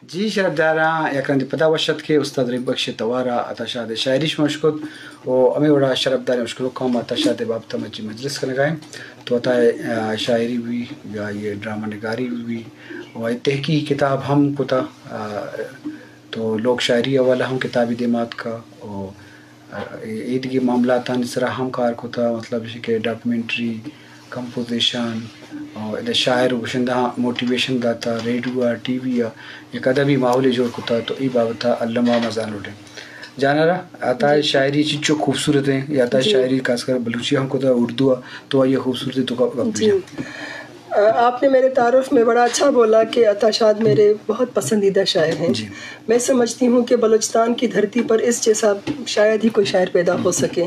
جی شرپداراں، یک رندے پدا وش اتکے استاد رحیم بخش ءِ توار ءَ عطا شاد ءِ شاعری شما اشکت و ہمے وڑا شرپداریں اشکنوکاں ما عطا شاد ءِ بابت ءَ مرچی مجلس کنگا ایں تو عطا ءِ، آ، شاعری بی یا آئی ءِ ڈرامہ نگاری بی و آئی تحقیقی کتاب ہم کتا، آ، تو لوک شاعری حوالہ ہم کتابے دیما اتکا و ایدگہ معاملاتانی سرا ہم کار کتا، مطلب ایش کہ ڈاکومنٹری، کمپوزیشن، و ادا شاعر و گشندہاں موٹیویشن داتا، ریڈیو آ، ٹی وی آ، یک ادبی ماحولے جوڑ کتا، تو ای بابت آ الما ما زانوٹیں۔ جانارا، عطا ءِ شاعری چنچو خوبصورت ہیں، یا عطا ءِ شاعری خاص کر بلوچی ہم کتا، اردو آ، تو آئی خوبصورتی تو گپ جی۔ جن۔ آ، آپ نے میرے تعارف میں بڑا اچھا بولا کہ عطا شاد میرے بہت پسندیدہ شاعر ہیں۔ جی۔ میں سمجھتی ہوں کہ بلوچستان کی دھرتی پر اس جیسا شاید ہی کوئی شاعر پیدا ہو سکے،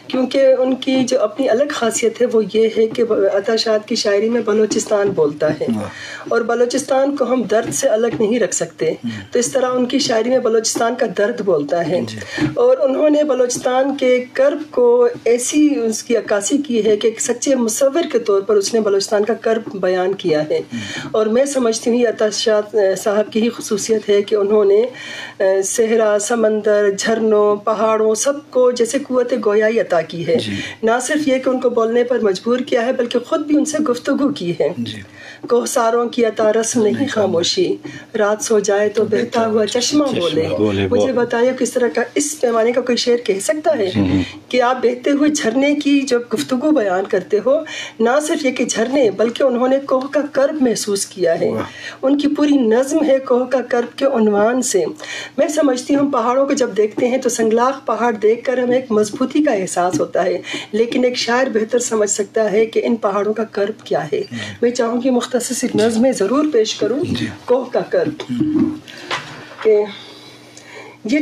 کیونکہ ان کی جو اپنی الگ خاصیت ہے، وہ یہ ہے کہ ب-، عطا شاد کی شاعری میں بلوچستان بولتا ہے۔ واہ۔ اور بلوچستان کو ہم درد سے الگ نہیں رکھ سکتے۔ ہم۔ تو اس طرح ان کی شاعری میں بلوچستان کا درد بولتا ہے۔ جی۔ اور انہوں نے بلوچستان کے کرب کو ایسی اس کی عکاسی کی ہے کہ ایک سچے مصور کے طور پر اس نے بلوچستان کا کرب بیان کیا ہے۔ ہم۔ اور میں سمجھتی ہوں یہ عطا شاد صاحب کی ہی خصوصیت ہے کہ انہوں نے، آ، صحرا، سمندر، جھرنوں، پہاڑوں، سب کو جیسے قوت گویائی عطا کی ہے۔ جی۔ نہ صرف یہ کہ ان کو بولنے پر مجبور کیا ہے، بلکہ خود بھی ان سے گفتگو کی ہے۔ جی۔ کوہساروں کی عطا رسم نہیں خاموشی، رات سو جائے تو بہتا ہوا چشمہ بولے۔ بولے، مجھے بولے۔ بتائیے، کس طرح کا، اس پیمانے کا کوئی شعر کہہ سکتا ہے؟ ہوں، ہوں۔ کہ آپ بہتے ہوئے جھرنے کی جب گفتگو بیان کرتے ہو، نہ صرف یہ کہ جھرنے، بلکہ انہوں نے کوہ کا کرب محسوس کیا ہے۔ واہ۔ ان کی پوری نظم ہے کوہ کا کرب کے عنوان سے۔ میں سمجھتی ہوں، پہاڑوں کو جب دیکھتے ہیں تو سنگلاخ پہاڑ دیکھ کر ہمیں ایک مضبوطی کا احساس ہوتا ہے، لیکن ایک شاعر بہتر سمجھ سکتا ہے کہ ان پہاڑوں کا کرب کیا ہے۔ ہوں۔ میں چاہوں گی مختصر سی نظمیں ضرور پیش کروں، جی۔ کوہ کا کرب۔ ہوں۔ کہ یہ،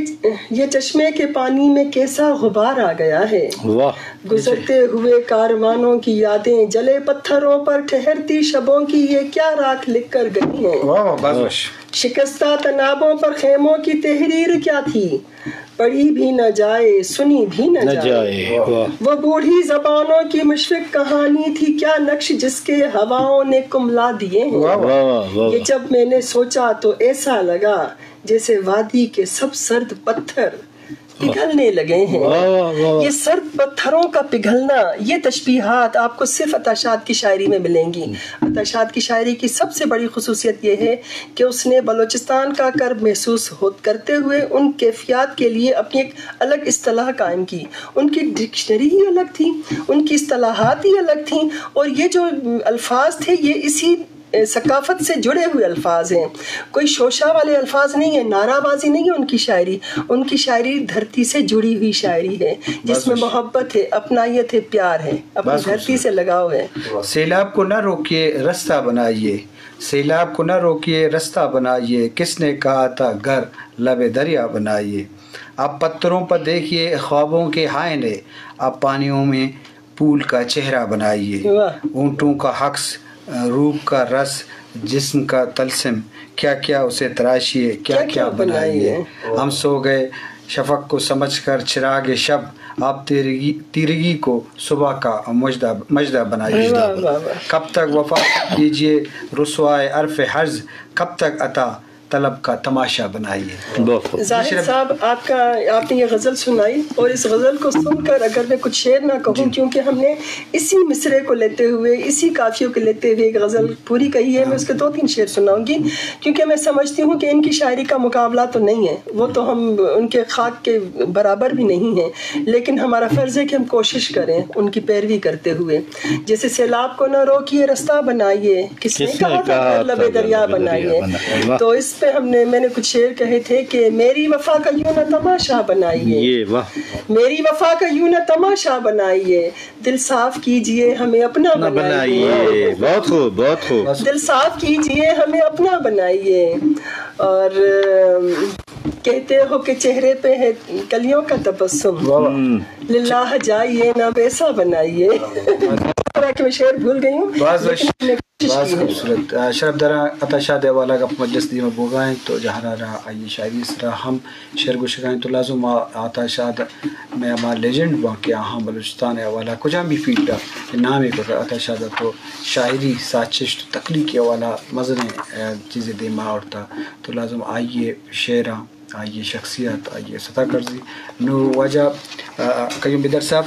یہ چشمے کے پانی میں کیسا غبار آ گیا ہے۔ واہ۔ گزرتے ہوئے کاروانوں کی یادیں، جلے پتھروں پر ٹھہرتی شبوں کی، یہ کیا راکھ لکھ کر گئی ہیں۔ واہ، واہ، بس، بس۔ شکستہ تنابوں پر خیموں کی تحریر کیا تھی، پڑھی بھی نہ جائے، سنی بھی نہ نہ جائے۔ جائے، واہ۔ وہ بوڑھی زبانوں کی مشفق کہانی تھی، کیا نقش جس کے ہواؤں نے کملا دیے ہیں۔ واہ، واہ۔ واہ، واہ، واہ، یہ واہ۔ جب میں نے سوچا تو ایسا لگا جیسے وادی کے سب سرد پتھر پگھلنے لگے ہیں۔ واہ، واہ، واہ، واہ۔ یہ سرد پتھروں کا پگھلنا، یہ تشبیہات آپ کو صرف عطا شاد کی شاعری میں ملیں گی۔ ہم۔ عطا شاد کی شاعری کی سب سے بڑی خصوصیت یہ ہے کہ اس نے بلوچستان کا کرب محسوس ہو-، کرتے ہوئے ان کیفیات کے لیے اپنی ایک الگ اصطلاح قائم کی۔ ان کی ڈکشنری ہی الگ تھی، ان کی اصطلاحات ہی الگ تھیں، اور یہ جو الفاظ تھے، یہ اسی ثقافت سے جڑے ہوئے الفاظ ہیں، کوئی شوشہ والے الفاظ نہیں ہیں، نعرہ بازی نہیں ہے ان کی شاعری۔ ان کی شاعری دھرتی سے جڑی ہوئی شاعری ہے، جس بس میں بس۔ محبت ہے، اپنائیت ہے، پیار ہے، اپنی بس بس۔ دھرتی سے لگاؤ ہے۔ سیلاب کو نہ روکیے، رستہ بنائیے، سیلاب کو نہ روکیے، رستہ بنائیے، کس نے کہا تھا گھر لب دریا بنائیے۔ اب پتھروں پر دیکھیے، خوابوں کے ہائے نے، اب پانیوں میں پھول کا چہرہ بنائیے۔ واہ۔ ہونٹوں کا عکس، روپ کا رس، جسم کا طلسم، کیا کیا اسے تراشیے، کیا کیا کیا کیا بنائیے۔ بنائیے۔ ہم سو گئے شفق کو سمجھ کر چراغ شب، آپ تیرگی، تیرگی کو صبح کا مژدہ، مژدہ بنائیے۔ واہ، واہ، واہ۔ کب تک وفا کیجیے رسوائے عرف حرز، کب تک عطا طلب کا تماشا بنائیے۔ بہت خوب۔ زاہد صاحب، آپ کا، آپ نے یہ غزل سنائی اور اس غزل کو سن کر اگر میں کچھ شعر نہ کہوں، جی۔ کیونکہ ہم نے اسی مصرعے کو لیتے ہوئے، اسی قافیے کو لیتے ہوئے ایک غزل پوری کہی ہے، میں اس کے دو تین شعر سناؤں گی، کیونکہ میں سمجھتی ہوں کہ ان کی شاعری کا مقابلہ تو نہیں ہے، وہ تو ہم ان کے خاک کے برابر بھی نہیں ہیں، لیکن ہمارا فرض ہے کہ ہم کوشش کریں ان کی پیروی کرتے ہوئے۔ جیسے سیلاب کو نہ روکیے، رستہ بنائیے، کس نے کہا تھا گھر لبے دریا بنائیے؟ واہ۔ تو اس پہ ہم نے، میں نے کچھ شعر کہے تھے کہ میری وفا کا یوں نہ تماشا بنائیے۔ یہ واہ۔ میری وفا کا یوں نہ تماشا بنائیے، دل صاف کیجیے، ہمیں اپنا نہ بنائیے۔ بنائیے۔ بہت خوب، بہت خوب۔ دل صاف کیجیے، ہمیں اپنا بنائیے۔ اور، ام، کہتے ہو کہ چہرے پہ ہے کلیوں کا تبسم۔ واہ، واہ۔ ہم۔ للہ جائیے، نہ ویسا بنائیے۔ لگا کہ میں شعر بھول گئی ہوں، باز لیکن وش، ہم نے کوشش باز کی ہے۔ خوبصورت۔ آ، شرف دراں عطا شاد ءِ حوالہ گپ مجلس دیما بوگا انت تو جہانارا آئی شاعری سرا ہم شعر گوشگا انت تو لازم آ عطا شاد مئے ہما لیجنڈ باں کہ آہاں بلوچستان ءِ حوالہ کجام بھی فیلڈ ءَ نامے کتہ عطا شاد ءَ تو شاعری، ساچشت، تخلیقی حوالہ مزنیں، آ، چیزے دیما آورتہ تو لازم آئی شعراں آئی ءِ شخصیت، آئی ءِ ستا کرزی۔ نوں واجہ، آ، قیوم بیدر صاحب،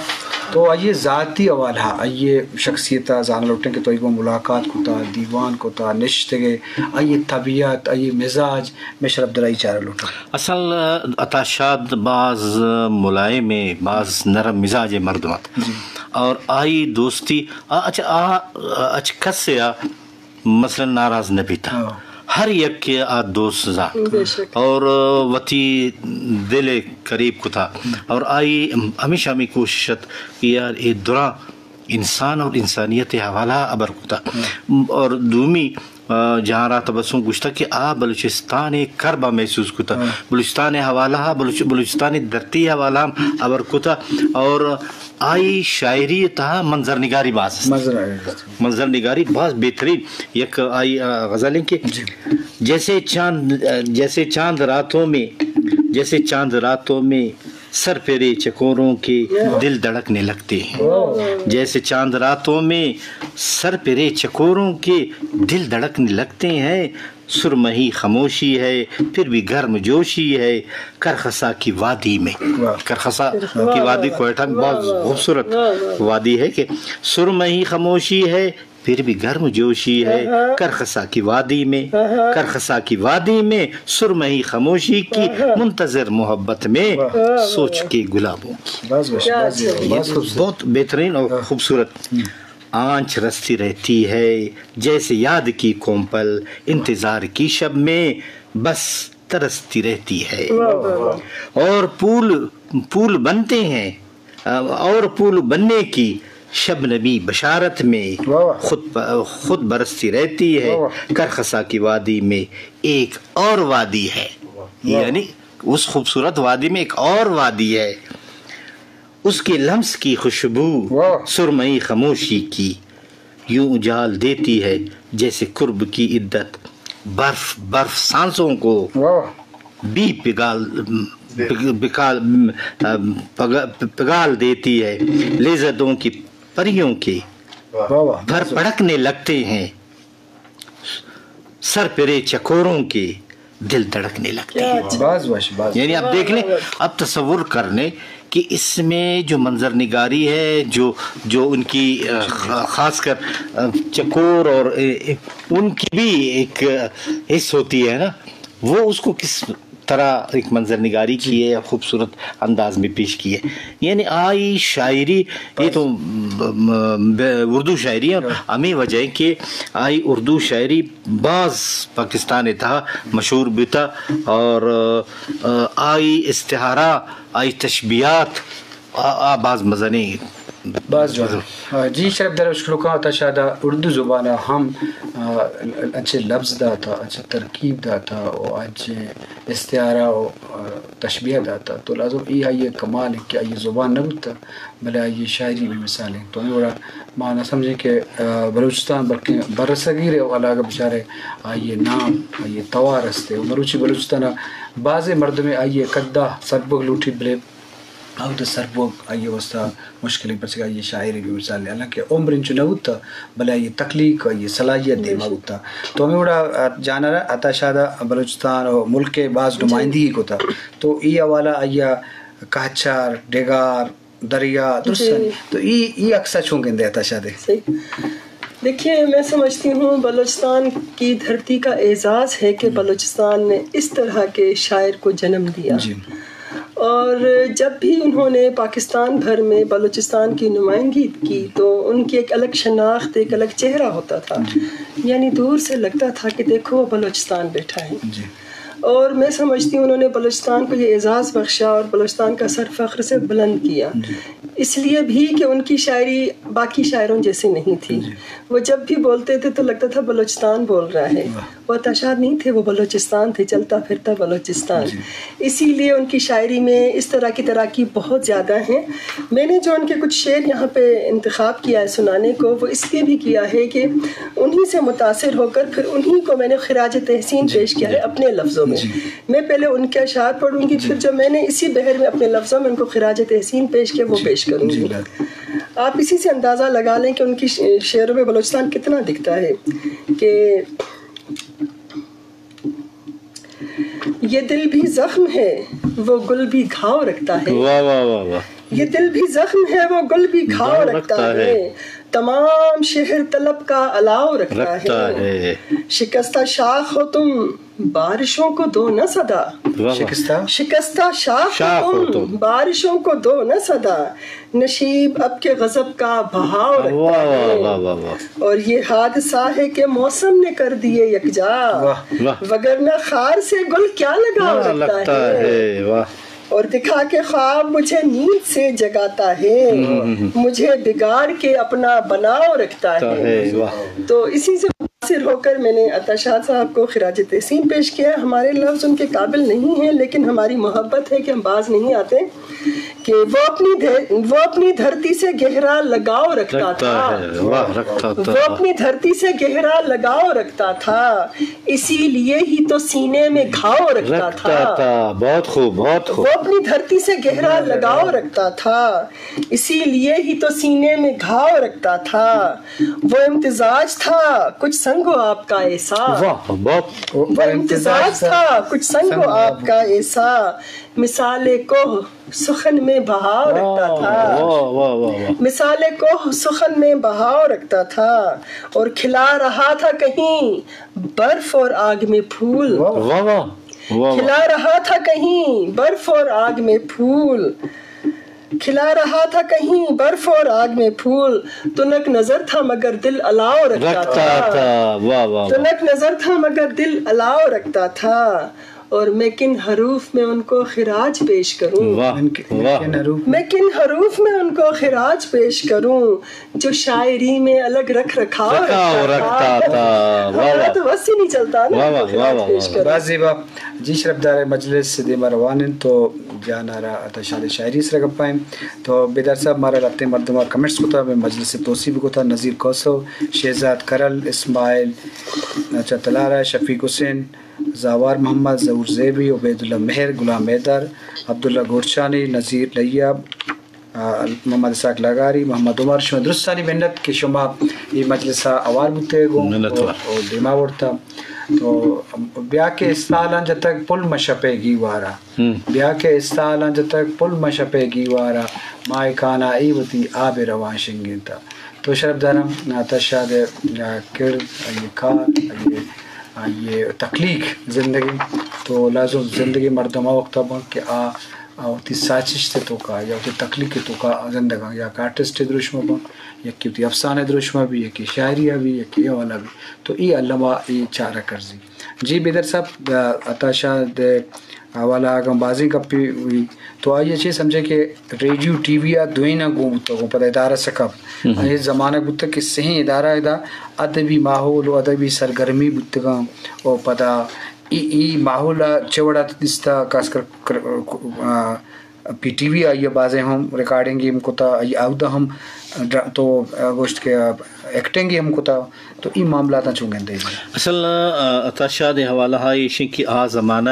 تو آئی ءِ ذاتی حوالہ، آئی ءِ شخصیت ءَ زانگ لوٹیں کہ تو آئی گوں ملاقات کتا، دیوان کتا، نشتگے، آئی ءِ طبیعت، آئی ءِ مزاج، مئے شرف درائی چارگ لوٹاں۔ اصل عطا شاد باز ملائم ءُ باز نرم مزاج ءِ مردم ات۔ جی۔ اور آئی دوستی، آ، اچھا، آ، اچ کس ءَ مثلاً ناراض نہ بیتہ۔ ہاں۔ ہر یکے آ دوست زانت۔ بے شک۔ اور وتی دل ءَ قریب کتا۔ اور آئی ہمیشہ ہمے کوشش ات کہ یار اے دراں انسان اور انسانیت ءِ حوالہ ءَ ہبر کتا۔ ہاں۔ اور دومی، آ، جہاں را تبسم گوشتہ کہ آ بلوچستان ءِ کرب ءَ محسوس کتا۔ ہاں۔ بلوچستان ءِ حوالہ ءَ، بلوچ-، بلوچستان ءِ دھرتی ءِ حوالہ ءَ ہبر کتا۔ اور آئی شاعری ءِ تہا منظر نگاری باز است۔ منظر نگاری۔ منظر نگاری باز بہترین یک آئی، آ، غزل انت کہ جی۔ جیسے چاند، جیسے چاند راتوں میں، جیسے چاند راتوں میں سر پہ رے چکوروں کے دل دھڑکنے لگتے ہیں۔ واہ۔ جیسے چاند راتوں میں سر پہ رے چکوروں کے دل دھڑکنے لگتے ہیں۔ سرمئی خموشی ہے، پھر بھی گرم جوشی ہے، کرخسا کی وادی میں۔ واہ۔ کرخسا کی وادی کوئٹہ میں بہت خوبصورت وادی ہے کہ سرمئی خموشی ہے، پھر بھی گرم جوشی ہے، کرخسا کی وادی میں، کرخسا کی وادی میں، سرمئی خموشی کی منتظر محبت میں، سوچ کے گلابوں کی۔ بس، بس، بس، بس، بہت بہترین اور خوبصورت۔ آنچ رستی رہتی ہے، جیسے یاد کی کومپل، انتظار کی شب میں بس ترستی رہتی ہے۔ واہ، واہ، واہ۔ اور پھول، پھول بنتے ہیں، اور پھول بننے کی شبنمی بشارت میں واہ، واہ۔ خود پ-، خود برستی رہتی ہے۔ واہ، واہ۔ کرخسا کی وادی میں ایک اور وادی ہے، واہ۔ یعنی اس خوبصورت وادی میں ایک اور وادی ہے۔ اس کے لمس کی خوشبو واہ۔ سرمئی خموشی کی یوں اجال دیتی ہے، جیسے قرب کی عدت برف، برف سانسوں کو واہ۔ بھی پگال، پگ-، پگال، پگ-، پگال دیتی ہے۔ لذتوں کی پریوں کے واہ، واہ۔ پر پڑکنے لگتے ہیں۔ سر پرے چکوروں کے دل دھڑکنے لگتے ہیں۔ کیا بات۔ باز وش، باز۔ یعنی آپ دیکھ لیں، آپ تصور کر لیں کہ اس میں جو منظر نگاری ہے، جو، جو ان کی، آ، خ-، خاص کر، آ، چکور اور، اے، اے، ان کی بھی ایک، آ، حس ہوتی ہے نا، وہ اس کو کس طرح ایک منظر نگاری کی ہے، خوبصورت انداز میں پیش کی ہے۔ یعنی آئی شاعری، یہ تو، م-، م-، اردو شاعری ہے، ہمیں وجہ ہے کہ آئی اردو شاعری باز پاکستان ءِ تہا مشہور بیتا اور، آ، آئی استعارہ، آئی تشبیہات، آ، آ باز مزنیں۔ باز جوان۔ آ، جی شرف دار، اشکلوکاں عطا شاد ءَ اردو زبان ءَ ہم، آ، انچیں لبز داتا، انچیں ترکیب داتا و انچیں استعارہ و، آ، تشبیہ داتا۔ تو لازم اے آئی ءِ کمال انت کہ آئی ءِ زبان نہ بوتا، بلے آئی ءِ شاعری بے مثال انت۔ تو ہمے وڑا ما نہ سمجھیں کہ، آ، بلوچستان بلکیں برصغیر ءِ حوالہ ءَ بچارے آئی ءِ نام، آئی ءِ توار است ءُ مروچی بلوچستان ءَ بازیں مردمے آئی ءِ قد ءَ سربوگ لوٹیت، بلے آ وت ءَ سربوگ آئی ءِ واستہ مشکل انت، پرچا کہ آئی ءِ شاعری بے مثال انت، حالانکہ عمر انچو نہ بوتہ، بلے آئی ءِ تخلیق، آئی ءِ صلاحیت دیما بوتہ۔ تو ہمے وڑا، آ، جانور عطا شاد ءَ بلوچستان ءُ ملک ءِ باز نمائندگی کتہ۔ تو اے حوالہ آئی ءَ کہچر، ڈگار، دریا، درست انت۔ تو اے، اے عکس ءَ چون گندے عطا شاد ءِ؟ صحیح۔ دیکھیے، میں سمجھتی ہوں بلوچستان کی دھرتی کا اعزاز ہے کہ بلوچستان نے اس طرح کے شاعر کو جنم دیا۔ جی۔ اور جب بھی انہوں نے پاکستان بھر میں بلوچستان کی نمائندگی کی تو ان کی ایک الگ شناخت، ایک الگ چہرہ ہوتا تھا۔ جی۔ یعنی دور سے لگتا تھا کہ دیکھو وہ بلوچستان بیٹھا ہے۔ جی۔ اور میں سمجھتی ہوں انہوں نے بلوچستان کو یہ اعزاز بخشا اور بلوچستان کا سر فخر سے بلند کیا، اس لیے بھی کہ ان کی شاعری باقی شاعروں جیسی نہیں تھی۔ وہ جب بھی بولتے تھے تو لگتا تھا بلوچستان بول رہا ہے۔ وہ عطا شاد نہیں تھے، وہ بلوچستان تھے، چلتا پھرتا بلوچستان۔ اسی لیے ان کی شاعری میں اس طرح کی تراکیب بہت زیادہ ہیں۔ میں نے جو ان کے کچھ شعر یہاں پہ انتخاب کیا ہے سنانے کو، وہ اس لیے بھی کیا ہے کہ انہی سے متاثر ہو کر پھر انہی کو میں نے خراج تحسین پیش کیا ہے اپنے لفظوں میں۔ میں پہلے ان کے اشعار پڑھوں گی، پھر جو میں نے اسی بحر میں اپنے لفظوں میں ان کو خراج تحسین پیش کیا، وہ پیش کروں گی۔ آپ اسی سے اندازہ لگا لیں کہ ان کی ش-، شعروں میں بلوچستان کتنا دکھتا ہے کہ یہ دل بھی زخم ہے، وہ گل بھی گھاؤ رکھتا ہے۔ واہ، واہ، واہ، واہ۔ یہ دل بھی زخم ہے، وہ گل بھی گھاؤ رکھتا ہے۔ تمام شہر طلب کا الاؤ رکھتا ہے۔ شکستہ شاخ ہو تم، بارشوں کو دو نہ صدا۔ واہ، واہ۔ شکستہ؟ شکستہ شاخ ہو تم، بارشوں کو دو نہ صدا۔ نشیب اب کے غضب کا بہاؤ رکھتا ہے۔ واہ، واہ، واہ، واہ۔ اور یہ حادثہ ہے کہ موسم نے کر دیے یکجا۔ واہ۔ وگرنہ خار سے گل کیا لگاؤ رکھتا ہے۔ واہ۔ اور دکھا کے خواب مجھے نیند سے جگاتا ہے، مجھے بگاڑ کے اپنا بناؤ رکھتا ہے۔ واہ۔ تو اسی سے متاثر ہو کر میں نے عطا شاد صاحب کو خراج تحسین پیش کیا۔ ہمارے لفظ ان کے قابل نہیں ہیں، لیکن ہماری محبت ہے کہ ہم باز نہیں آتے۔ کہ وہ اپنی دھر-، وہ اپنی دھرتی سے گہرا لگاؤ رکھتا تھا۔ واہ، رکھتا تھا۔ وہ اپنی دھرتی سے گہرا لگاؤ رکھتا تھا، اسی لیے ہی تو سینے میں گھاؤ رکھتا تھا۔ بہت خوب، بہت خوب۔ وہ اپنی دھرتی سے گہرا لگاؤ رکھتا تھا، اسی لیے ہی تو سینے میں گھاؤ رکھتا تھا۔ وہ امتزاج تھا کچھ سنگ و آب کا ایسا۔ واہ، بہت۔ وہ امتزاج تھا کچھ سنگ و آب کا ایسا۔ مثال کوہ سخن میں بہاؤ رکھتا تھا۔ واہ، واہ، واہ، واہ۔ مثال کوہ سخن میں بہاؤ رکھتا تھا اور کھلا رہا تھا کہیں برف اور آگ میں پھول۔ واہ، واہ، واہ، واہ۔ کھلا رہا تھا کہیں برف اور آگ میں پھول۔ کھلا رہا تھا کہیں برف اور آگ میں پھول۔ تنک نظر تھا مگر دل الاؤ رکھتا تھا۔ واہ، واہ، واہ۔ تنک نظر تھا مگر دل الاؤ رکھتا تھا۔ اور میں کن حروف میں ان کو خراج پیش کروں؟ واہ، میں کن، واہ۔ میں کن حروف میں ان کو خراج پیش کروں، جو شاعری میں الگ رکھ رکھاؤ رکھاؤ رکھتا تھا۔ رکھتا تھا۔ واہ، ہمارا واہ۔ تو بس ہی نہیں چلتا نا، واہ، ان کو واہ، خراج واہ، پیش واہ۔ کروں۔ باز زیبا۔ جی شرف دار، مجلس دیما روان انت تو جان آرا عطا شاد شاعری سرا گپائیں۔ تو بیدار صاحب، مارا لہتیں مردم کمنٹس کتا، میں مجلس توسیع بھی کتا، نذیر کوسو، شہزاد کرل، اسماعیل، اچھا، تلارا، شفیق حسین، زاوار محمد، ظہور زیبی، عبیداللہ مہر، غلام حیدر، عبداللہ گورچانی، نذیر لیاب، آ، محمد اسحاق لغاری، محمد عمر، شما درستانی منت کہ شما اے مجلس ء ہوار بوتگ گوں منت وار۔ و، و دیما برتا۔ تو بیا کہ استالاں جتگ پل مشپے گیوارا۔ ہم۔ بیا کہ استالاں جتگ پل مشپے گیوارا، ماہکانا اے وتی آب روان شنگینتا۔ تو شرف دارم، عطا شاد ء کرد، آئی ء کار، آئی ء، آئی ء تخلیق زندگی، تو لازم زندگی مردم آ وقت ء بنت کہ آ، آ وتی ساچشت ء توکا یا وتی تخلیق ء توکا زندگاں، یا کہ آرٹسٹ ء دروشم بنت، یکے وتی افسانہ ء دروشم بی، یکے شاعری ء بی، یکے اے والا بی۔ تو اے الما اے چارہ کرزی۔ جی بیدر صاحب، عطا شاد ء حوالہ اگاں بازیں گپے ہوئی تو آئی ء چے سمجھے کہ ریڈیو ٹی وی ء دوئیناں گون بوتگ ء پدا ادارہ سکب۔ ہم۔ اے زمانگ بوتگ کہ سہیں ادارہ ادا ادبی ماحول و ادبی سرگرمی بوتگاں و پدا ای، ای ماحول ء چہ وڑا دیستا، خاص کر، کر، آ، پی ٹی وی آئی ء بازیں ہم ریکارڈنگ ہم کتا، آئی اودا ہم ڈر-، تو گوشت کہ ایکٹنگ ہم کتا۔ تو اے معاملاتاں چون گندے؟ اصل، آ، عطا شاد ء حوالہ ء ایش انت کہ آ زمانہ،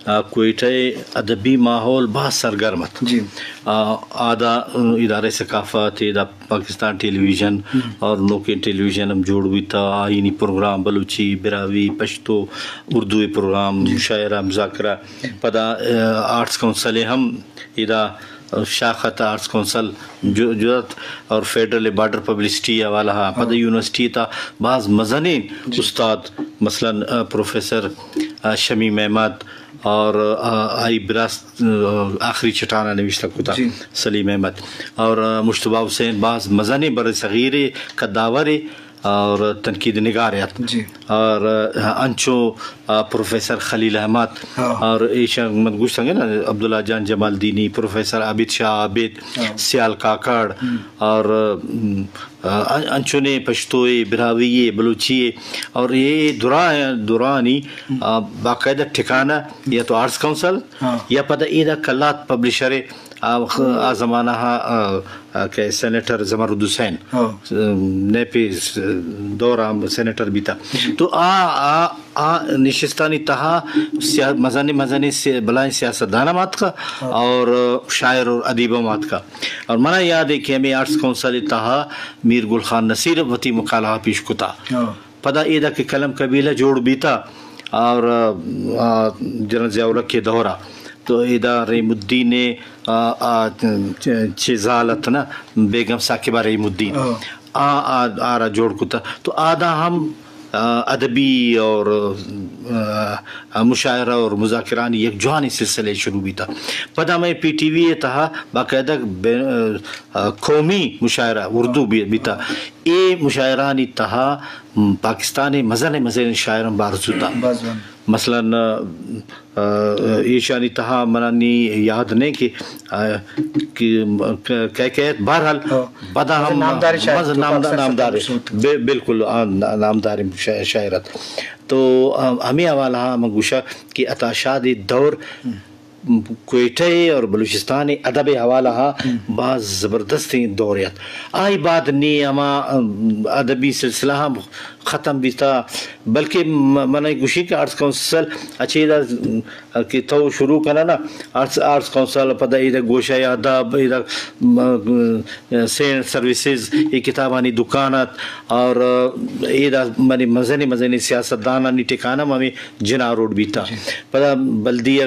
آ، کوئٹہ ء ادبی ماحول باز سرگرم ات۔ جی۔ آ، آدا، آ، ادارہ ثقافت، ادا پاکستان ٹیلی ویژن ہم۔ اور نوکیں ٹیلی ویژن ہم جوڑ بیتا، آئینی پروگرام، بلوچی، براہوئی، پشتو، اردو پروگرام، جی۔ مشاعرہ، مذاکرہ۔ جی۔ پدا، آ، آرٹس کونسل ہم ادا شاخ ات، آرٹس کونسل جو-، جوڑ ات اور فیڈرل بارڈر پبلسٹی حوالہ ء، پدا ہاں۔ یونیورسٹی تا باز مزنیں جی۔ استاد، مثلاً، آ، پروفیسر، آ، شمیم احمد اور، آ، آئی براس، آ، آخری چٹانا نوشتہ کتا جی۔ سلیم احمد اور، آ، مشتبہ حسین، باز مزنیں بر صغیر قداور اور تنقید نگار ات۔ جی۔ اور انچو، آ، پروفیسر خلیل احمد، ہاں۔ اور ایشاں من گوشتگ نا، عبداللہ جان جمالدینی، پروفیسر عابد شاہ عابد، ہاں۔ سیال کاکڑ، ہم۔ اور، ام، آ، انچونے پشتوئے، براہوئیے، بلوچیے، اور یہ درا-، درانی، ہم۔ آ، باقاعدہ ٹھکانہ یا تو آرٹس کونسل، ہاں۔ یا پدا ایدا کلات پبلشر، آ، آ زمانہ، آ، آ، کہ سینیٹر زمرد حسین، ہاں۔ نیپی دور ہم سینیٹر بیتا۔ جی۔ تو آ، آ، آ نشستانی تہا سیا-، مزنیں، مزنیں سے-، بلائیں سیاستدان ہم آتکا، ہاں۔ اور شاعر اور ادیب ہم آتکا۔ اور منا یاد ہے کہ ہمیں آرٹس کونسل تہا میر گل خان نصیر وتی مقالہ پیش کتا۔ ہاں۔ پدا ایدا کہ قلم قبیلہ جوڑ بیتا اور، آ، جنرل ضیاء الحق کے دورہ تو ایدا رحیم الدین، آ، آ، چ-، چہ زال ات نا، بیگم ثاقبہ رحیم الدین۔ ہاں۔ آ، آ، آرا جوڑ کتا۔ تو آدا ہم، آ، ادبی اور، آ، مشاعرہ اور مذاکرانی یک جوانیں سلسلے شروع بیتا۔ پدا ہمیں پی ٹی وی تہا باقاعدہ بے-، آ، قومی مشاعرہ اردو بی-، بیتا۔ اے مشاعرانی تہا، م، پاکستان مزن مزن شاعراں بہر زوتا۔ بس، بس۔ مثلاً، آ، آ، ایشانی تہا منانی یاد نہیں کہ، آ، کہ، کہ، کہ، کہ بہرحال ہاں۔ پدا ہم نامدار شاعر مز-، تو نامدار، پاکستان نامدار، بے-، بالکل، آ، نا-، نامدار شا-، شاعر ات۔ تو، آ، ہمیں حوالہ ہم گوشا کہ عطا شاد دور ہم۔ کوئٹہ اور بلوچستان ادب حوالہ ہم۔ باز زبردستیں دورے ات۔ آئی بعد نی ہما، آ، ادبی سلسلہ ہم ختم بیتا، بلکہ م-، من گوشی کہ آرٹس کونسل اچھے دا کہ تو شروع کنا نا، آرٹس، آرٹس کونسل، پدا ایدا گوشہ ادب، ایدا، م-، سینٹ سروسز، یہ کتابانی دکان ات، اور ایدا منی مزنی مزنی سیاستدانانی ٹھکانہ ہمیں جناح روڈ بیتا۔ جی۔ پدا بلدیہ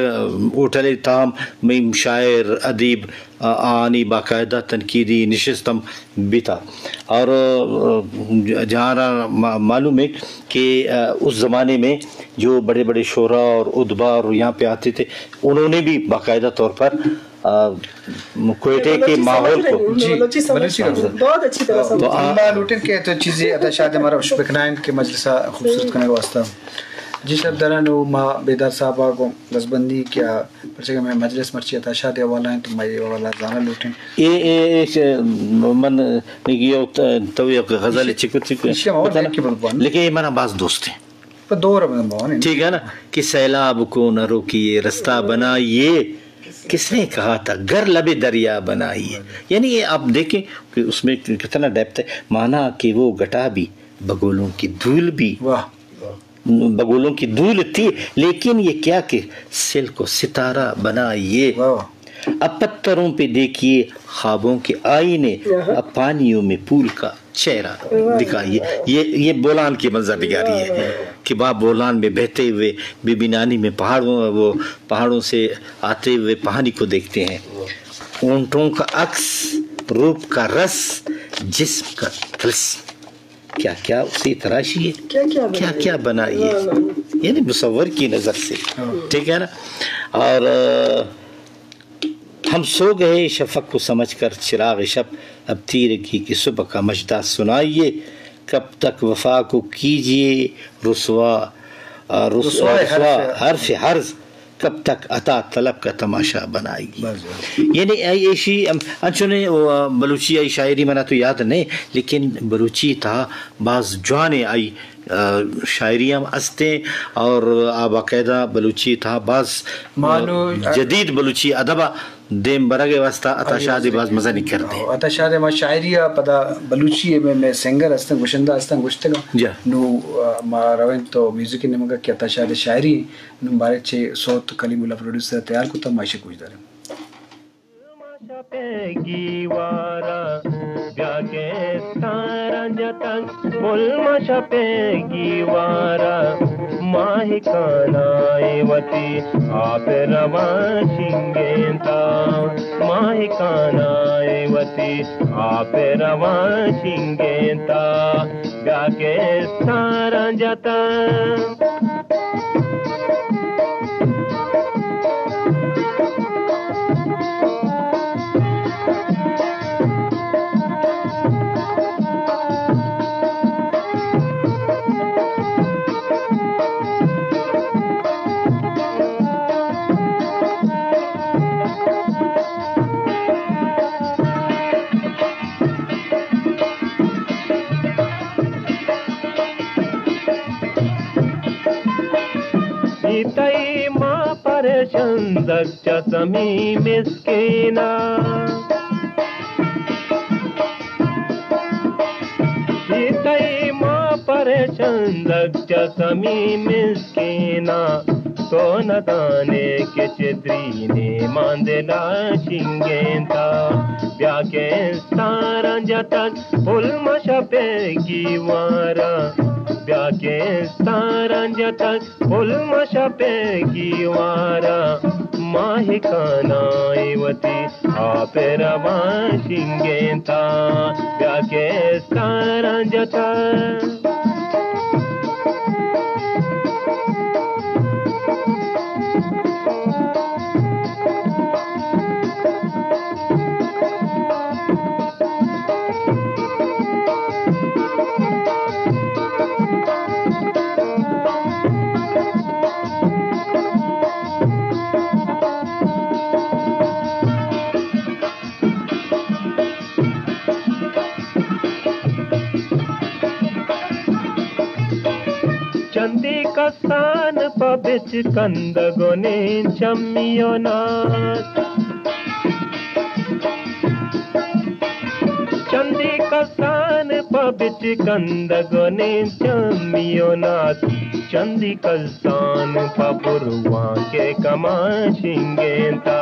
ہوٹل تام میں شاعر، ادیب، آ-، آنی باقاعدہ تنقیدی نشست ہم بیتا۔ اور، آ، جہاں را ما-، معلوم ہے کہ، آ، اس زمانے میں جو بڑے بڑے شعراء اور ادبا اور یہاں پہ آتے تھے، انہوں نے بھی باقاعدہ طور پر، آ، کوئٹے کے ماحول کو، جی، بلوچی سمجھ بلوچی رہے ہیں۔ بہت اچھی طرح سمجھ۔ تو آ- اللہ لوٹن کہ تو چیزیں عطا شاد ہمارا شپکنائن کے مجلسہ خوبصورت کرنے کا واسطہ۔ جی سر، درن و ما بیدار صاحب کو دستبندی کیا پرچہ کہ مئے مجلس مرچی عطا شاد ءِ حوالہ انت، تو مئے حوالہ زانگ لوٹیں۔ اے، اے، اے، چ-، من نگی ءَ ت-، تو یک غزل چکو، چکو، ایشی ہم اور کتنا؟ دیکھ کے بلبان۔ لیکن اے منا باز دوست ہیں۔ پر دور میں بہت ہیں۔ ٹھیک ہے نا؟ کہ سیلاب کو نہ روکیے، رستہ بنائیے، کس نے کہا تھا گھر لبے دریا بنائیے۔ یعنی یہ آپ دیکھیں کہ اس میں کتنا ڈیپتھ ہے۔ مانا کہ وہ گھٹا بھی، بگولوں کی دھول بھی۔ واہ۔ بگولوں کی دھول تھی، لیکن یہ کیا کہ سلک و ستارہ بنائیے۔ واہ۔ اب پتھروں پہ دیکھیے خوابوں کے آئینے، آہا۔ اب پانیوں میں پھول کا چہرہ واہ۔ دکھائیے۔ یہ، یہ بولان کی منظر نگاری ہے واہ۔ کہ باپ بولان میں بہتے ہوئے بی بی نانی میں پہاڑوں، وہ پہاڑوں سے آتے ہوئے پانی کو دیکھتے ہیں۔ اونٹوں کا عکس، روپ کا رس، جسم کا طلسم۔ کیا کیا اسے تراشی ہے، کیا کیا کیا بنائی؟ کیا بنائی ہے؟ واہ، واہ۔ یعنی مصور کی نظر سے، ہاں۔ ٹھیک ہے نا؟ اور، آ، ہم سو گئے شفق کو سمجھ کر چراغ شب، اب تیرگی کی صبح کا مژدہ سنائیے، کب تک وفا کو کیجیے رسوا، آ، رس-، رسوا رسوا حرف۔ حرف عرض، کب تک عطا طلب کا تماشا بنائیے۔ بس، بس۔ یعنی اے ایشی ہم انچونے، او، بلوچی ءِ شاعری منا تو یاد نہیں، لیکن بلوچی تہا باز جوانیں آئی، آ، شاعری ہم ہستیں اور آ باقاعدہ بلوچی تہا باز، آ، مانو جدید بلوچی ادب ءَ دیم برگ ءِ واسطہ عطا شاد ءِ باز مزنیں کردے۔ عطا شاد ءِ ما شاعری ءَ پدا بلوچی ءَ مئے، مئے سنگر ہستن، گشندہ ہستن، گشتگ۔ جی۔ نو، آ، ما رویں تو میوزک ءِ نیمگ ءَ کہ عطا شاد ءِ شاعری نوں باریں چہ سوت کلیم اللہ پروڈیوسر ءَ تیار کتگ، ما ایشی گوش داریں۔ ما شپ ءِ گیوار ءَ بیا کہ استاراں جتگ، گل ما شپ ءِ گیوار ءَ ماہکانائے وتی آپ ءِ روان شنگینتا، ماہکانائے وتی آپ ءِ روان شنگینتا۔ بیا کہ استاراں جتگ۔ تئی ما پرشندگ چہ سمی مسکینا، تئی ما پرشندگ چہ سمی مسکینا، تو ندانے کہ چتری نیمان دلا شنگینتا، بیا کہ استاراں جتگ پل مشا پہ گیوارا، بیا کہ استاراں جتگ پل مشا پہ گیوارا، ماہکاناں وتی آپ روان شنگینتا، بیا کہ استاراں جتا۔ چندی کسان پہ بچکندگ و نیم چمی و ناس، چندی کسان پہ بچکندگ و نیم چمی و ناس، چندی کسان پہ بروان کے کمان شنگینتا،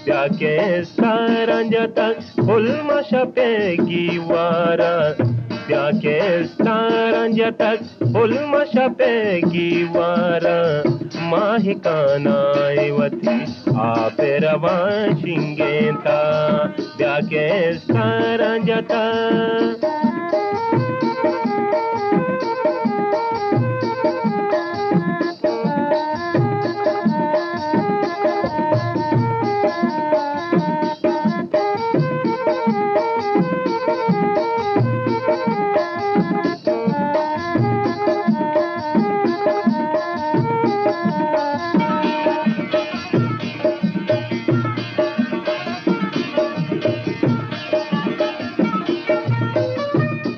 بیا کہ استاراں جتگ پل مشا پہ گیوارا، بیا کہ استاراں جتگ پل مشا پہ گیوارا، ماہکاناں وتی آپ روان شنگینتا، بیا کہ استاراں جتا۔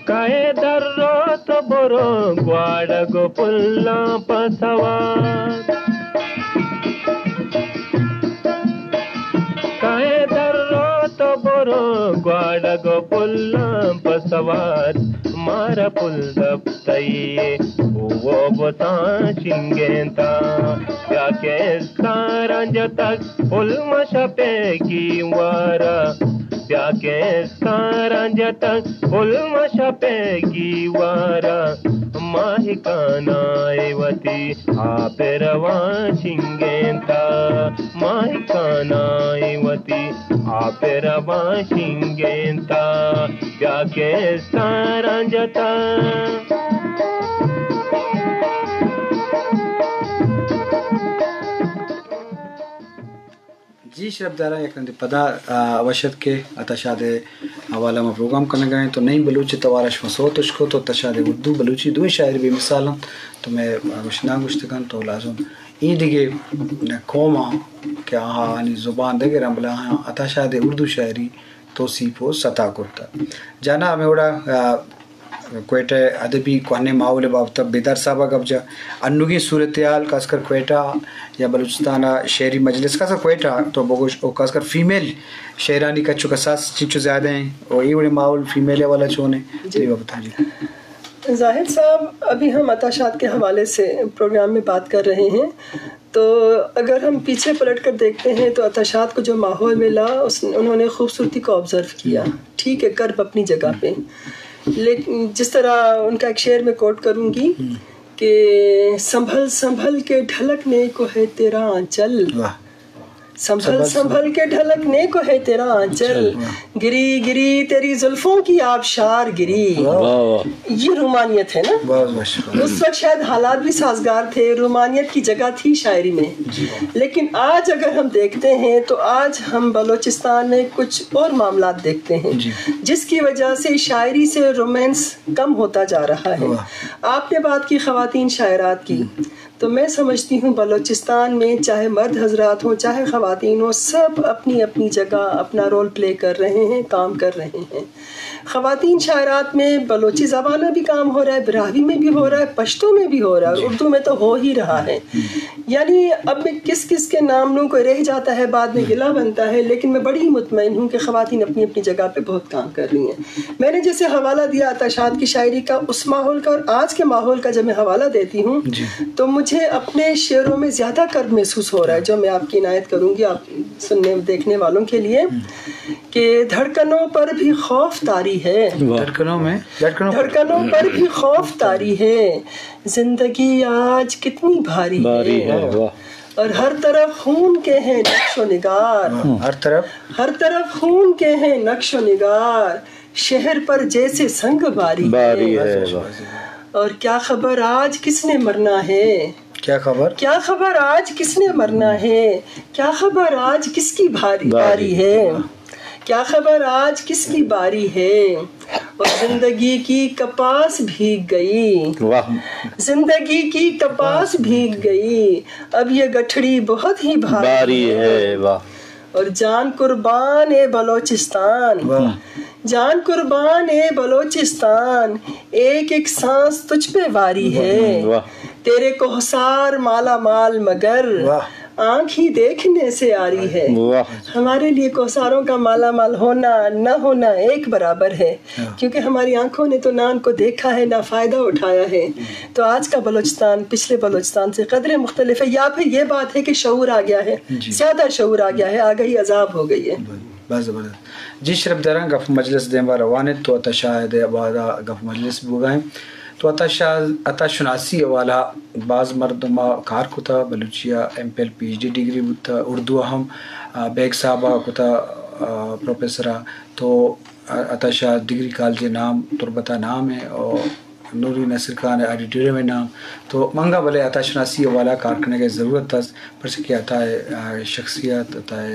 کئے در رو تو برو گواڑگ و پلاں پہ سوار، کئے در رو تو برو گواڑگ و پلاں پہ سوار، مارا پل دپ تئی او بتاں چنگینتا، بیا کہ استاراں جتگ پل مشا پہ گیوارا، بیا کہ استاراں جتگ پل مشا پہ گیوارا، ماہکاناں وتی آپ روان شنگینتا، ماہکاناں وتی آپ روان شنگینتا، بیا کہ استاراں جتا۔ جی شرپداراں، یک رندے پدا، آ، وش اتک کہ عطا شاد ءِ حوالہ ما پروگرام کنگا ایں۔ تو نعیم بلوچ ءِ توارا شما سوت اشکت، تو عطا شاد ءِ اردو بلوچی دوئیں شاعر بے مثال انت، تو مئے، آ، گوشناں گوشتگ انت، تو لازم اے دگہ قوماں کہ آہانی زبان دگر انت، بلے آہاں عطا شاد ءِ اردو شاعری توسیپ و ستا کرتہ۔ جانا ہمے وڑا، آ، کوئٹہ ادبی کوہنیں ماحول ءِ بابت ءَ بیدار صاحب ءَ گپ جا۔ انوگیں صورتحال خاص کر کوئٹہ یا بلوچستان ءَ شعری مجلس خاص کر کوئٹہ تو بگوش، او خاص کر فیمیل شعرانی کچ و کساس چنچو زیادہ ہیں، او اے وڑیں ماحول فیمیل ءِ حوالہ چون ہیں؟ جی۔ اے بابت ءَ جی۔ زاہد صاحب، ابھی ہم عطا شاد کے حوالے سے پروگرام میں بات کر رہے ہیں۔ تو اگر ہم پیچھے پلٹ کر دیکھتے ہیں تو عطا شاد کو جو ماحول ملا، اس، انہوں نے خوبصورتی کو آبزرو کیا۔ ٹھیک ہے، کرب اپنی جگہ پہ، لیکن جس طرح ان کا ایک شعر میں کوٹ کروں گی کہ سنبھل سنبھل کے ڈھلکنے کو ہے تیرا آنچل، واہ۔ سنبھل سنبھل سنبھل کے ڈھلکنے کو ہے تیرا آنچل، آنچل۔ واہ۔ گری گری تیری زلفوں کی آبشار گری۔ واہ۔ واہ، واہ۔ یہ رومانیت ہے نا؟ بہت ماشاءاللہ۔ اس وقت شاید حالات بھی سازگار تھے، رومانیت کی جگہ تھی شاعری میں۔ جی۔ لیکن آج اگر ہم دیکھتے ہیں تو آج ہم بلوچستان میں کچھ اور معاملات دیکھتے ہیں، جی۔ جس کی وجہ سے شاعری سے رومانس کم ہوتا جا رہا ہے۔ واہ۔ آپ نے بات کی خواتین شاعرات کی، ہم۔ تو میں سمجھتی ہوں بلوچستان میں چاہے مرد حضرات ہوں، چاہے خواتین ہوں، سب اپنی اپنی جگہ اپنا رول پلے کر رہے ہیں، کام کر رہے ہیں۔ خواتین شاعرات میں بلوچی زبان میں بھی کام ہو رہا ہے، براہوی میں بھی ہو رہا ہے، پشتو میں بھی ہو رہا ہے اور اردو میں تو ہو ہی رہا ہے۔ یعنی اب میں کس کس کے نام لوں، کوئی رہ جاتا ہے بعد میں گلہ بنتا ہے، لیکن میں بڑی مطمئن ہوں کہ خواتین اپنی اپنی جگہ پہ بہت کام کر رہی ہیں۔ میں نے جیسے حوالہ دیا عطا شاد کی شاعری کا، اس ماحول کا اور آج کے ماحول کا جب میں حوالہ دیتی ہوں تو مجھے اپنے شعروں میں زیادہ کرب محسوس ہو رہا ہے، جو میں آپ کی عنایت کروں گی آپ سننے دیکھنے والوں کے لیے، کہ دھڑکنوں پر بھی خوف طاری ہے۔ دھڑکنوں میں دھڑکنوں پر بھی خوف طاری ہے، زندگی آج کتنی بھاری ہے۔ اور ہر طرف خون کے ہیں نقش و نگار۔ ہر طرف ہر طرف خون کے ہیں نقش و نگار، شہر پر جیسے سنگ باری ہے۔ اور کیا خبر آج کس نے مرنا ہے؟ کیا خبر؟ کیا خبر آج کس نے مرنا ہے؟ کیا خبر آج کس کی بھاری باری ہے؟ کیا خبر آج کس کی باری ہے؟ اور زندگی کی کپاس بھیگ گئی۔ زندگی کی کپاس بھیگ گئی، اب یہ گٹھڑی بہت ہی بھاری ہے۔ اور جان قربان اے بلوچستان، جان قربان اے بلوچستان، ایک ایک سانس تجھ پہ واری ہے۔ تیرے کوہسار مالا مال مگر آنکھ ہی دیکھنے سے آری ہے۔ ہمارے لیے کوہساروں کا مالا مال ہونا نہ ہونا ایک برابر ہے، کیونکہ ہماری آنکھوں نے تو نہ ان کو دیکھا ہے، نہ فائدہ اٹھایا ہے۔ تو آج کا بلوچستان پچھلے بلوچستان سے قدرے مختلف ہے، یا پھر یہ بات ہے کہ شعور آ گیا ہے، زیادہ شعور آ گیا ہے، آگہی عذاب ہو گئی ہے۔ بس زبردست۔ جی شرپ دراں، گپ مجلس دیما روان انت، تو عطا شاد ءِ حوالہ گپ مجلس بوگا انت۔ تو عطا شاد، عطا شناسی حوالہ باز مردم ءَ کار کتا، بلوچی ءَ ایم فل، پی ایچ ڈی ڈگری بوتا، اردو ءَ ہم، آ، بیگ صاحب ءَ کتا، آ، پروفیسر ءَ۔ تو عطا شاد ڈگری کالج ءِ نام، تربت ءِ نام ہے، اور نوری نصیر خان آڈیٹوریم ءِ نام۔ تو منگا بلے عطا شناسی حوالہ کار کنگ ءِ ضرورت است، پرچہ کہ عطا ءِ، آ، شخصیت، عطا ءِ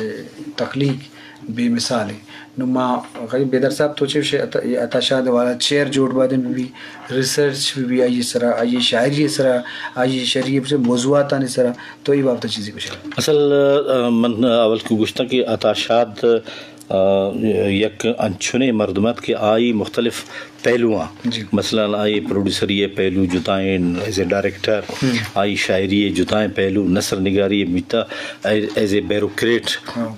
تخلیق بے مثال ہے۔ نو ما غریب بیدر صاحب تو چے گوشے، عطا، عطا شاد ءِ حوالہ چیئر جوڑ بادیں بہ بی، ریسرچ بہ بی آئی سرا، آئی شاعری سرا، آئی شعری موضوعاتانی سرا، تو اے بابت چیزے گوشے؟ اصل، آ، من اول کو گوشتاں کہ عطا شاد آ، یک انچنیں مردم ات کہ آئی مختلف پہلواں، مثلاً آئی پروڈیوسری ءِ پہلو جدائیں، ایز اے ڈائریکٹر، آئی شاعری ءِ جدائیں پہلو، نثر نگاری ءَ بیتا، ایز اے بیوروکریٹ،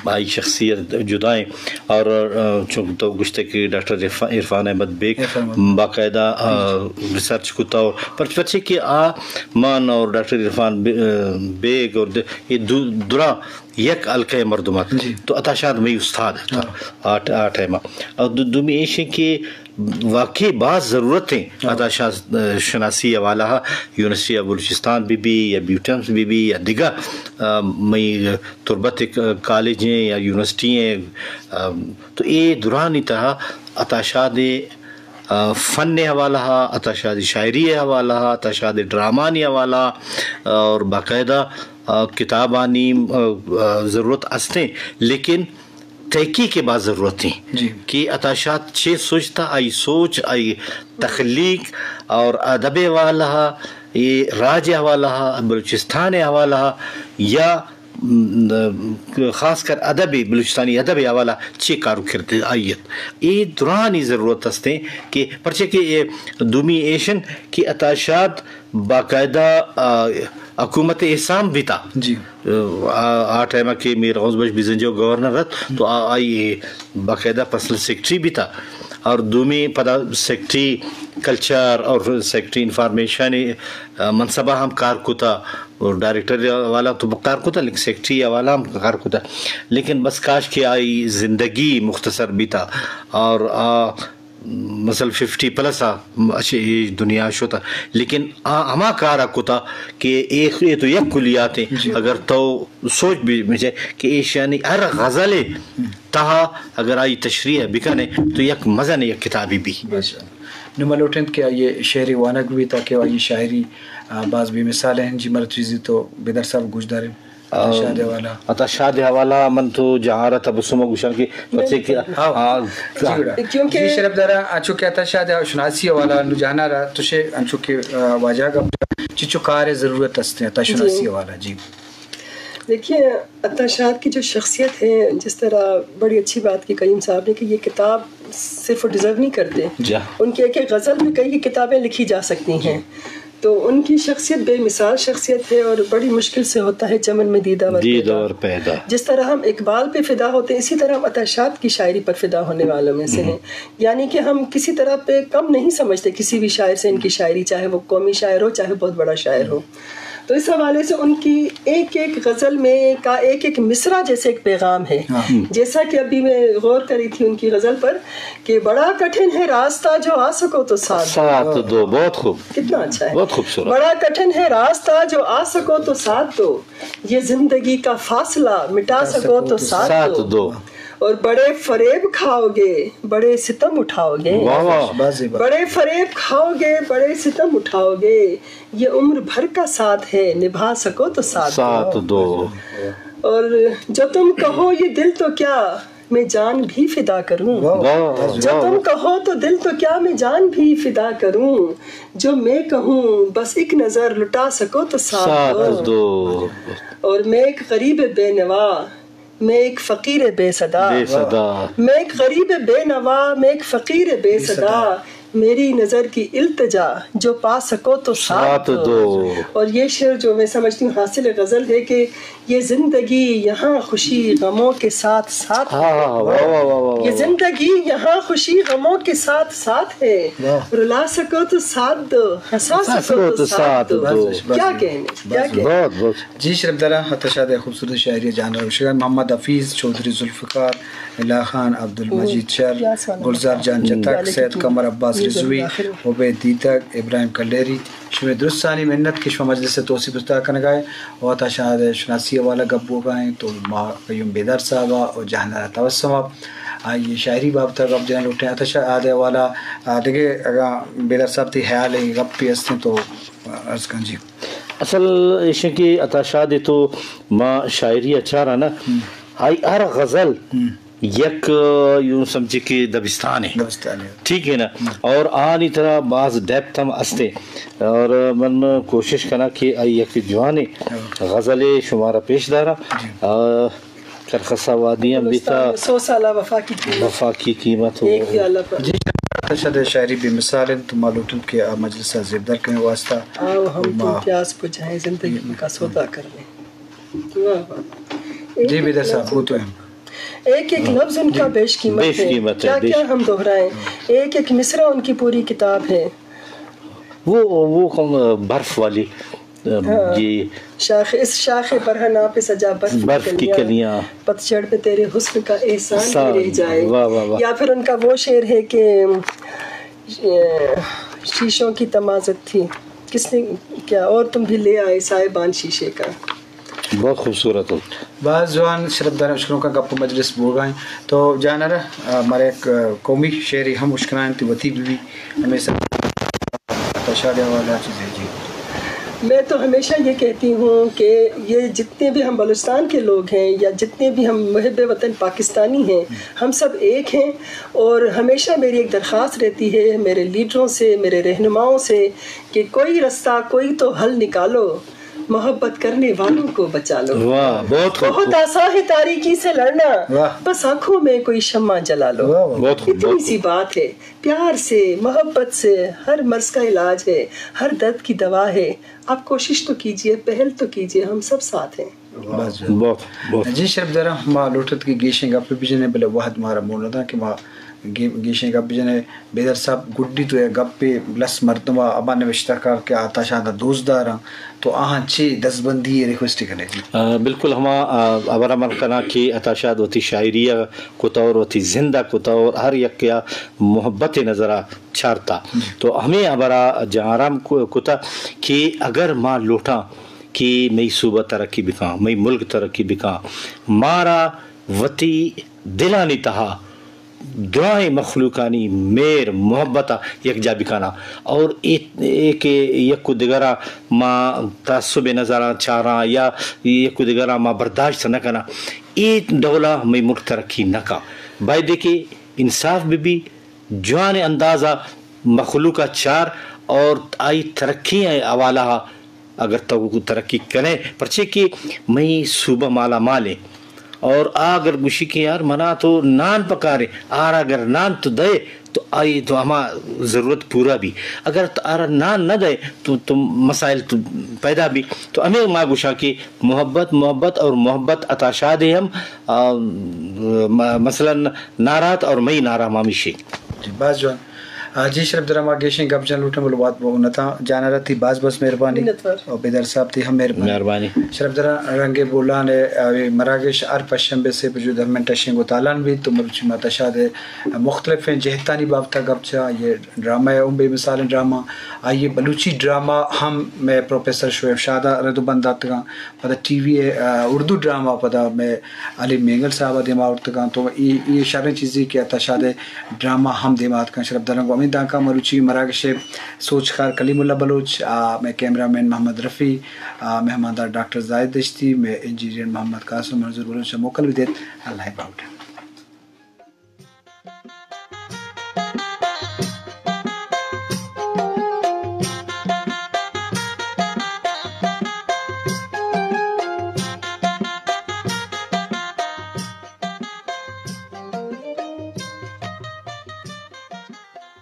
آئی شخصیت جدائیں۔ اور، آ، چون تو گوشتے کہ ڈاکٹر عرفان، عرفان احمد بیگ باقاعدہ، آ، ریسرچ کتا اور پر-، پرچے کہ آ من اور ڈاکٹر عرفان بے-، آ، بیگ اور د-، یہ دو-، دراں یک حلقہ ءِ مردم ات۔ تو عطا شاد مئی استاد ات آ ٹ-، آ ٹائم ءَ۔ اور دو-، دومی ایش انت کہ واقعی باز ضرورت ہیں عطا شاد، آ، شناسی حوالہ ءَ، یونیورسٹی آف بلوچستان بہ بی یا بیوٹمس بہ بی یا دگہ، آ، مئی تربت ءِ کالج ہیں یا یونیورسٹی ہیں، آ، تو اے درانی تہا عطا شاد ءِ، آ، فن ءِ حوالہ ءَ، عطا شاد ءِ شاعری ءِ حوالہ ءَ، عطا شاد ءِ ڈرامانی حوالہ ءَ اور باقاعدہ آ، کتابانی، آ، آ، ضرورت است ہیں، لیکن تحقیق ءِ باز ضرورت ہیں کہ عطا شاد چے سوچتا، آئی سوچ، آئی تخلیق اور ادب ءِ حوالہ ءَ، اے راج ءِ حوالہ ءَ، بلوچستان ءِ حوالہ ءَ یا، م، خاص کر ادب، بلوچستانی ادب ءِ حوالہ چے کار و کرد آئی ات۔ اے درانی ضرورت است ہیں کہ پرچہ کہ اے دومی ایشن کہ عطا شاد باقاعدہ، آ، حکومت ءِ احسان بیتا۔ آ، آ ٹائم ءَ کہ میر غوث بخش بزنجو گورنر ات، تو آ، آئی باقاعدہ پرسنل سیکرٹری بیتا۔ اور دومی پدا سیکرٹری کلچر اور سیکرٹری انفارمیشن، آ، منصبہ ہم کار کتا۔ اور ڈائریکٹر والا تو کار کتا، لیکن سیکرٹری والا ہم کار کتا۔ لیکن بس کاش کہ آئی زندگی مختصر بیتا۔ اور آ، مثلاً ففٹی پلس آ، اچھے، اے دنیا شتا، لیکن آ ہما کارا کتا کہ اے، اے تو یک کلیات ہیں۔ اگر تو سوچ بہ بچے کہ ایشانی ہر غزل تہا اگر آئی تشریح بکنے تو یک مزن یک کتابی بی۔ نو ما لوٹیں کہ آئی شعری وانگ بی تاکہ آئی شاعری، آ، باز بے مثال ہیں۔ جی، مرا چیزی تو بیدر صاحب گوش داریں۔ عطا شاد ءِ حوالہ۔ عطا شاد ءِ حوالہ من تو جہان را تبسم گوشاں کہ پچے کہ، ہاں۔ جی، گڑا۔ کیونکہ جی، شرپ دارا، انچو کہ عطا شاد ءِ شناسی حوالہ نو جہان را تو شے انچو کہ، آ، واجہ گپ چچو کار ضرورت است عطا شناسی حوالہ۔ جی۔ دیکھیے، عطا شاد کی جو شخصیت ہے، جس طرح بڑی اچھی بات کی کریم صاحب نے کہ یہ کتاب صرف ڈیزرو نہیں کرتے۔ جا۔ ان کی ایک ایک غزل میں کئی کتابیں لکھی جا سکتی ہیں۔ تو ان کی شخصیت بے مثال شخصیت ہے اور بڑی مشکل سے ہوتا ہے چمن میں دیدہ ور دیدہ پیدا۔ ور پیدا۔ جس طرح ہم اقبال پہ فدا ہوتے ہیں، اسی طرح ہم عطا شاد کی شاعری پر فدا ہونے والوں میں سے ہیں۔ یعنی کہ ہم کسی طرح پہ کم نہیں سمجھتے کسی بھی شاعر سے، ان کی شاعری، چاہے وہ قومی شاعر ہو، چاہے بہت بڑا شاعر ہو۔ تو اس حوالے سے ان کی ایک ایک غزل میں کا ایک ایک مصرع جیسے ایک پیغام ہے۔ ہاں۔ جیسا کہ ابھی میں غور کر رہی تھی ان کی غزل پر کہ بڑا کٹھن ہے راستہ، جو آ سکو تو ساتھ دو۔ ساتھ دو، بہت خوب۔ کتنا اچھا ہے۔ بہت خوبصورت۔ بڑا کٹھن ہے راستہ، جو آ سکو تو ساتھ دو، یہ زندگی کا فاصلہ مٹا سکو تو ساتھ دو۔ اور بڑے فریب کھاؤ گے، بڑے ستم اٹھاؤ گے۔ واہ، واہ۔ بس جی، بس۔ بڑے فریب کھاؤ گے، بڑے ستم اٹھاؤ گے، یہ عمر بھر کا ساتھ ہے، نبھا سکو تو ساتھ دو۔ ساتھ دو۔ اور جو تم کہو یہ دل تو کیا، میں جان بھی فدا کروں۔ واہ، واہ، واہ۔ جو تم کہو تو دل تو کیا، میں جان بھی فدا کروں۔ جو میں کہوں بس ایک نظر لٹا سکو تو ساتھ ساتھ دو۔ دو۔ اور میں ایک غریب بے نوا، میں ایک فقیر بے صدا۔ بے صدا۔ میں ایک غریب بے نوا، میں ایک فقیر بے بے صدا۔ صدا۔ میری نظر کی التجا، جو پا سکو تو ساتھ ساتھ دو۔ دو۔ اور یہ شعر جو میں سمجھتی ہوں حاصل غزل ہے کہ یہ زندگی یہاں خوشی غموں کے ساتھ ساتھ ہاں، ہے۔ ہاں، واہ، واہ، واہ، واہ، یہ واہ۔ زندگی یہاں خوشی غموں کے ساتھ ساتھ ہے۔ واہ۔ رلا سکو تو ساتھ دو، ہنسا ہنسا سکو سکو تو تو ساتھ ساتھ دو۔ دو۔ بس، بس، کیا بس۔ کہنے، کیا بس۔ کہنے۔ بہت، بہت۔ جی شرف دارا، عطا شاد ءِ خوبصورت شاعری ءِ جانور گوشگ ءَ، محمد حفیظ، چوہدری ذوالفقار، الہ خان، عبدالمجید شر، گلزار جان جتک، سید قمر عباس رضوی، عبید دیدگ، ابراہیم کلیری، شمئے درستانی منت کہ شما مجلس ءِ توسیپ ءَ کنگ ءَ ئے۔ ءُ عطا شاد ءِ شناسی ءِ حوالہ گپ بوگ ءَ اِنت، تو ما قیوم بیدار صاحب ءَ ءُ جہاندار تبسم ءَ آئی ءِ شاعری بابت ءَ گپ جنگ لوٹیں۔ عطا شاد ءِ حوالہ ءَ دگہ اگاں بیدار صاحب تئی حیال ءَ گپے است اِنت تو عرض کن جی۔ اصل ایش اِنت کہ عطا شاد ءِ تو ما شاعری ءَ چاراں نا، ہم۔ آئی ہر غزل ہم۔ یک، یوں سمجھے کہ دبستان ہے۔ دبستان ہے۔ ٹھیک ہے نا؟ ہم۔ اور آنی طرح باز ڈیپتھ ہم ہستے۔ اور من کوشش کناں کہ آئی یک جوانیں ہاں۔ غزلے شمارا پیش داراں۔ جی۔ آ، کرخسا وادی ہم بیتا۔ دبستان میں سو سالہ وفا کی قیمت۔ وفا کی قیمت ہو۔ ایک پیالہ پر۔ جی، عطا شاد ءِ شاعری بے مثال اِنت، تو ما لوٹیں کہ آ مجلس ءَ زیبدار کنیں واسطہ۔ آؤ ہم ما تم پیاس بجھائیں، زندگی کا سودا کر لیں۔ واہ واہ۔ جی، ایک ایک بیدار صاحب، لفظ وہ تو ہے۔ ایک ایک لفظ ان کا بیش قیمت بیش ہے۔ قیمت ہے، کیا بیش۔ کیا ہم دہرائیں۔ ایک ایک مصرع ان کی پوری کتاب ہے۔ وہ، وہ کون، برف والی، ہاں۔ جی۔ شاخ، اس شاخ برہنہ پہ سجا برف کی برف کی کلیاں۔ کلیاں۔ پتجھڑ پہ تیرے حسن کا احسان احسان۔ بھی رہ جائے۔ واہ، واہ، واہ۔ یا پھر ان کا وہ شعر ہے کہ، اے، شیشوں کی تمازت تھی، کس نے کیا، اور تم بھی لے آئے سائبان شیشے کا۔ بہت خوبصورت ہو۔ باز جوان شرفدار اشکنوکاں گپ و مجلس بوگا ایں۔ تو جانر، آ، مارا یک، آ، قومی شعرے ہم اشکنائیں تو وتی بہ بی ہمے سر عطا شاد ءِ حوالہ چیزے جی۔ میں تو ہمیشہ یہ کہتی ہوں کہ یہ جتنے بھی ہم بلوچستان کے لوگ ہیں یا جتنے بھی ہم محب وطن پاکستانی ہیں، ہم سب ایک ہیں اور ہمیشہ میری ایک درخواست رہتی ہے میرے لیڈروں سے، میرے رہنماؤں سے کہ کوئی رستہ، کوئی تو حل نکالو، محبت کرنے والوں کو بچا لو۔ واہ، بہت خوب۔ بہت آسان ہے تاریکی سے لڑنا، واہ۔ بس آنکھوں میں کوئی شمع جلا لو۔ واہ، واہ۔ بہت خوب، اتنی بہت سی خوب۔ بات ہے۔ پیار سے، محبت سے ہر مرض کا علاج ہے، ہر درد کی دوا ہے۔ آپ کوشش تو کیجیے، پہل تو کیجیے، ہم سب ساتھ ہیں۔ بس۔ بہت، بہت۔ جی شرفدار، ما لوٹت کہ گیشیں گپ بجنیں، بلے وہد مارا مون نہ داں کہ ما گے-، گیشیں گپ بجنیں۔ بیدار صاحب، گڈی تو یک گپے لس مردم ءَ ہما نبشتہ کار کہ عطا شاد ءَ دوست داراں، تو آہاں چے دزبندی ءِ ریکویسٹ کنے جی؟ آ، بالکل ہما، آ، ہبر ءَ من کناں کہ عطا شاد وتی شاعری ءَ کتا اور وتی زند ءَ کتا اور ہر یکے ءَ محبت ءِ نظر ءَ چارتا۔ جی۔ تو ہمے ہبر ءَ جہاں آرام کو-، کتا کہ اگر ما لوٹاں کہ مئی صوبہ ترقی بکاں، مئی ملک ترقی بکاں، مارا وتی دلانی تہا درائیں مخلوقانی مہر محبت ءَ یکجا بکناں اور اے، اے کہ یک و دگراں ما تعصب ءِ نظراں چاراں یا یک و دگراں ما برداشت نہ کناں، اے ڈولا مئی ملک ترقی نہ کا۔ بایدے کہ انصاف بہ بی، جوانیں انداز ءَ مخلوق ءَ چار اور آئی ترقی ءِ حوالہ ءَ اگر تو ترقی کنے، پرچے کہ مئی صوبہ مالا مال ایں، اور آ اگر گوشی کہ یار منا تو نان پکارے، آرا اگر نان تو دے تو آئی تو ہما ضرورت پورا بی۔ اگر تو آرا نان نہ دے تو، تو مسائل تو پیدا بی۔ تو ہمیں ما گوشا کہ محبت، محبت اور محبت عطا شاد ہم، آ، م-، مثلاً نعرات اور مئی نعرہ ہمامیشی۔ جی، باز جوان۔ آ، جی شرف درا، ما گیشیں گپ جان لوٹیں، بلے وات بو نتا۔ جان را تی باز باز مہربانی۔ منتوار۔ اور بیدار صاحب تی ہم مہربانی۔ مہربانی۔ شرف درا رنگ بولان ہے، آ، مراگش ہر پشنبے سے بجو دہ منٹ شنگ و تالان بھی تو مروچی ماتا شاد ہے مختلف ہیں جہتانی بابتا گپ چا۔ یہ ڈرامہ ہے، اون بے مثال ڈرامہ۔ آئیے بلوچی ڈرامہ ہم میں پروفیسر شعیب شاہ دا رد و بند داتگاں۔ پدا ٹی وی ء، آ، اردو ڈرامہ پدا مئے علی مینگل صاحب ء دیما آورتگاں، تو اے، اے شریں چیزے کہ عطا شاد ء ڈرامہ ہم دیما آتکاں۔ شرف داراں گوں ہمے دانکاں مروچی مراگش ء سوجکار کلیم اللہ بلوچ، آ، مئے کیمرہ مین محمد رفیع، آ، مہماندار ڈاکٹر زاہد دشتی، مئے انجینئر محمد قاسم، منظور بلوچ ء موکل بدیت۔ اللہ ء باہوٹ۔